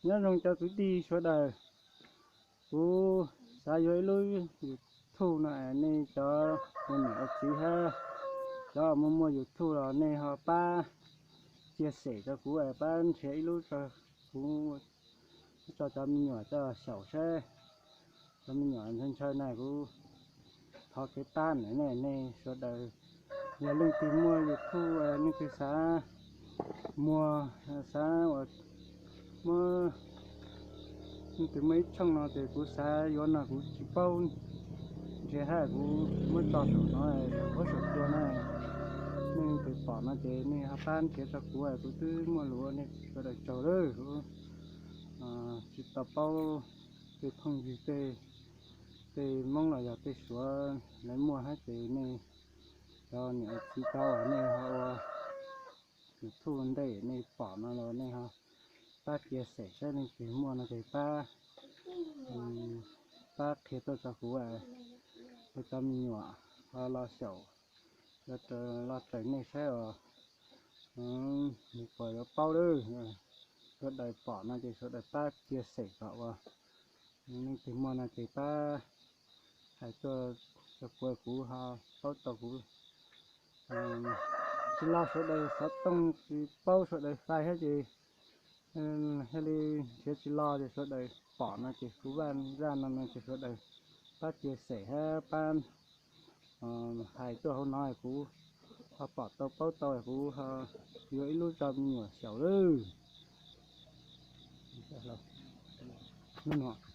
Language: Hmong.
Nyob zoo cov kwv tij sawv daws, kuv xav yuav ib lub YouTube no, nej cov ua niam ua txiv hab cov muaj muaj YouTube los nej ho pab chia sẻ rau kuv, pab nrhiav ib lub rau kuv, tso cov me nyuam coj xyaum saib. Cov me nyuam ntshaw ntshaw na, kuv thov kev pab na nej, nej sawv daws. Yog leej twg muaj YouTube, leej twg xav muag, xav ua, muab, leej twg muaj ib tshooj no ces kuv xav yuav no kuv tsis paub nrhiav hab kuv muab tso saum no, saum huab saum cua na. Nej leej twg pom no ces nej ho pab nrhiav rau kuv, kuv twb muaj lus ua nej sawv daws tsaug lawm. Tsis tau paub tej phooj ywg tej, tej Hmoob los yog tej Suav lawv muaj hab ces nej cov niam txiv tau nej ho ua YouTube ntej nej pom no los nej ho pab chia sẻ saib, leej twg muaj no ces pab, pab qhia tuaj rau kuv, rau cov me nyuam ho los xyaum, los raws nej saib os. Nws puas yuav paub lawm. Sawv daws pom no ces sawv daws pab chia sẻ kom ua, leej twg muaj no ces pab hais tuaj rau kuv, kuv ho paub tau kuv. Tsis los sawv daws xov tooj tsis paub sawv daws fais hab ces thiaj li nrhiav tsis los ces sawv daws pom no ces kuv vaj zaj no no ces sawv daws pab chia sẻ hab pab hais tuaj hauv no kuv ho pom tau paub tau kuv ho yuav ib lub rau me nyuam xyaum lawm.